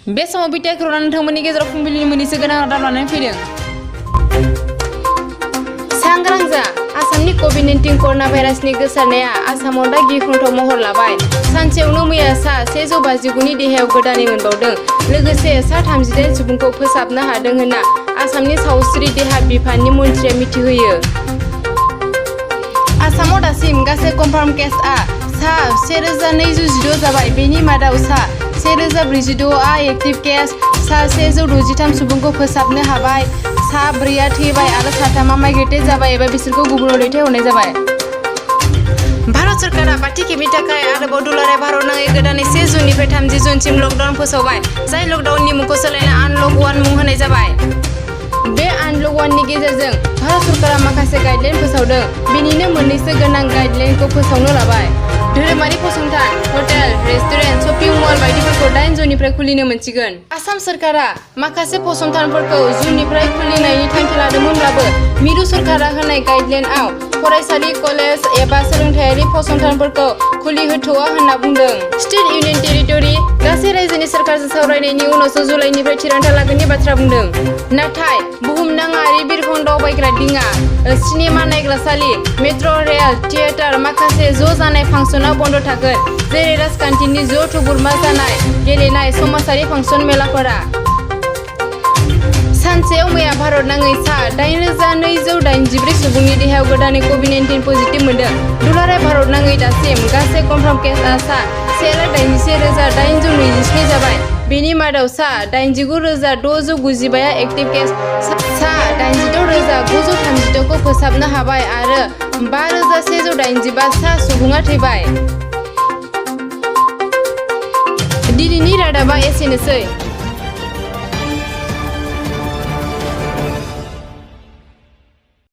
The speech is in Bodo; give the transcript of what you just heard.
बे समाव बिटिआर खौरां नोंथांमोननि गेजेराव फुंबिलिनि मोननैसो गोनां रादाब लानानै फैदों। सांग्रां जा आसामनि कभिड-19 कर'ना भाइरासनि गोसारनाया आसामाव दा गिख्रंथाव महर लाबाय। सानसेयावनो मैया सा 159 देहायाव गोदानै मोनबावदों। लोगोसे सा 38 सुबुंखौ फोसाबनो हादों होनना आसामनि सावस्रि देहा बिफाननि मन्थ्रिया मिथिहोयो। आसामाव दासिम गासै कनफार्म केसआ सा 1216 जाबाय। बेनि मादाव सा 1046 आ एक्टिभ केस, सा 163 सुबुंखौ फोसाबनो हाबाय, सा 4 थैबाय आरो सा 3 माइग्रेटेड जाबाय एबा बिसोरखौ गुबुनाव दैथायहरनाय जाबाय। भारत सरकारा बाथि खेबनि थाखाय आरोबाव दुलाराय भारत नाङै गोदानै 1 जुननिफ्राय 30 जुनसिम लकडाउन फोसावबाय। जाय लकडाउननि मुंखौ सोलायना आनलक 1 मुं होनाय जाबाय। बे आनलक 1 नि गेजेरजों भारत सरकारा माखासे गाइडलाइन फोसावदों। बेनिनो मोननैसो गोनां गाइडलाइनखौ फोसावनो लाबाय। धोरोमारि फसंथान, हटेल, रेस्टुरेन्ट, शपिं मल बायदिफोरखौ 8 जुननिफ्राय खुलिनो मोनसिगोन। आसाम सरकारा माखासे फसंथानफोरखौ जुननिफ्राय खुलिनायनि थांखि लादोंमोनब्लाबो मिरु सरकारा होनाय गाइडलाइनआव फरायसालि, कलेज एबा सोलोंथायारि फसंथानफोरखौ खुलिहोथ'वा होनना बुंदों। स्टेट इउनियन टेरिटरि गासै रायजोनि सरकारजों सावरायनायनि उनावसो जुलाइनिफ्राय थिरांथा लागोननि बाथ्रा बुंदों। नाथाय बुहुमनाङारि बिरखं दावबायग्रा दिङा, सिनेमा नायग्रासालि, मेट्र' रेल, थियेटार माखासे ज' जानाय फांसनआव बन्द' थागोन। जेरै राजखान्थिनि ज' थुबुरमा जानाय, गेलेनाय, समाजारि फांसन मेलाफोरा। सानसेयाव मैया भारत नाङै सा 8284 सुबुंनि देहायाव गोदानै कभिड-19 पजिटिभ मोनदों। दुलाराय भारत नाङै दासिम गासै कनफार्म केसआ सा 1,81,827 जाबाय। बेनि मादाव सा 89,695 आ एक्टिभ केस, सा 86,936 खौ फोसाबनो हाबाय आरो 5,185 सा सुबुङा थैबाय। दिनैनि रादाबा एसेनोसै।